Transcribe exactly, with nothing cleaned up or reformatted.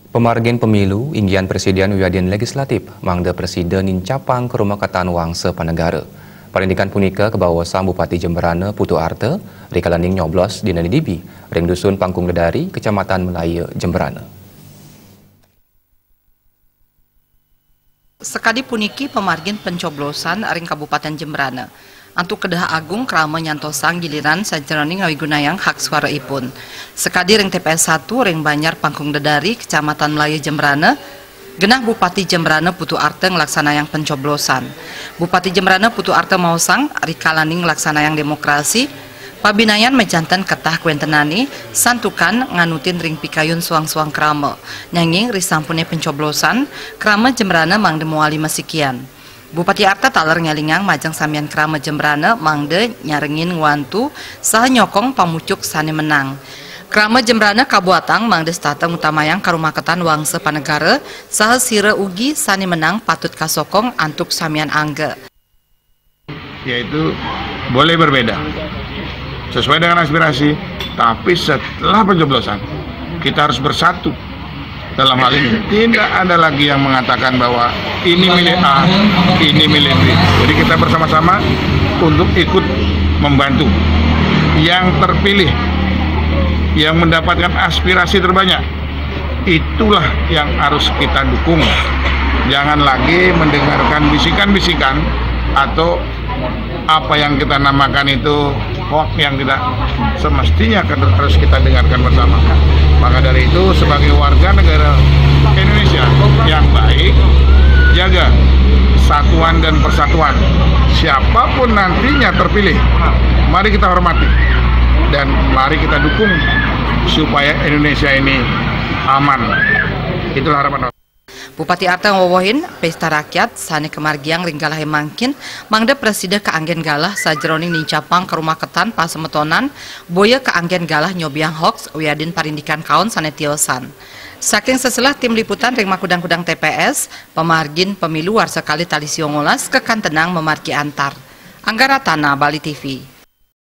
Pemargin pemilu, inggihan Presiden wiadin Legislatif, mangda Presiden nincapang karumaketan wangsa panegara. Parindikan punika kabaosang Bupati Jembrana Putu Arta, rikalaning nyoblos dina dibi, ring Dusun Pangkung Dedari, Kecamatan Melaya, Jembrana. Sakadi puniki pamargin pencoblosan ring Kabupaten Jembrana. Antuk kedah agung krama nyantosang giliran sajeroning ngawigunayang hak suaraipun. Sakadi ring T P S satu ring Banjar Pangkung Dedari, Kecamatan Melaya, Jembrana, genah Bupati Jembrana Putu Arta nglaksanayang pencoblosan. Bupati Jembrana Putu Arta maosang, rikalaning nglaksanayang demokrasi, pabinayan majanten ketah kawentenané, santukan nganutin ring pikayun soang-soang krama. Nanging risampune pencoblosan, krama Jembrana mangda mawali masikian. Bupati Arta taler ngelingang majeng samian krama Jembrana mangda nyarengin ngwantu saha nyokong pamucuk sane menang. Krama Jembrana kabuatang mangda setata ngutamayang karumaketan wangsa panegara saha sira ugi sane menang patut kasokong antuk samian angga. Yaitu boleh berbeda sesuai dengan aspirasi, tapi setelah pencoblosan kita harus bersatu. Dalam hal ini tidak ada lagi yang mengatakan bahwa ini milik A, ini milik B. Jadi kita bersama-sama untuk ikut membantu yang terpilih, yang mendapatkan aspirasi terbanyak. Itulah yang harus kita dukung. Jangan lagi mendengarkan bisikan-bisikan atau apa yang kita namakan itu hoax yang tidak semestinya harus kita dengarkan bersama. Maka dari itu, sebagai warga negara Indonesia yang baik, jaga satuan dan persatuan. Siapapun nantinya terpilih, mari kita hormati dan mari kita dukung supaya Indonesia ini aman. Itulah harapan. Bupati Arta ngwewehin, pesta rakyat sane kamargiang ring galahe mangkin mangda prasida kaanggen galah sajeroning nincapang karumaketan pasemetonan, boya kaanggen galah nyobiang hoax wiadin parindikan kaon sane tiosan. Saking Seselah, tim liputan ring makudang-kudang T P S, pamargin pemilu warsa kalih tali sia ngolas, kakantenang mamargi antar. Angga Ratana, Bali T V.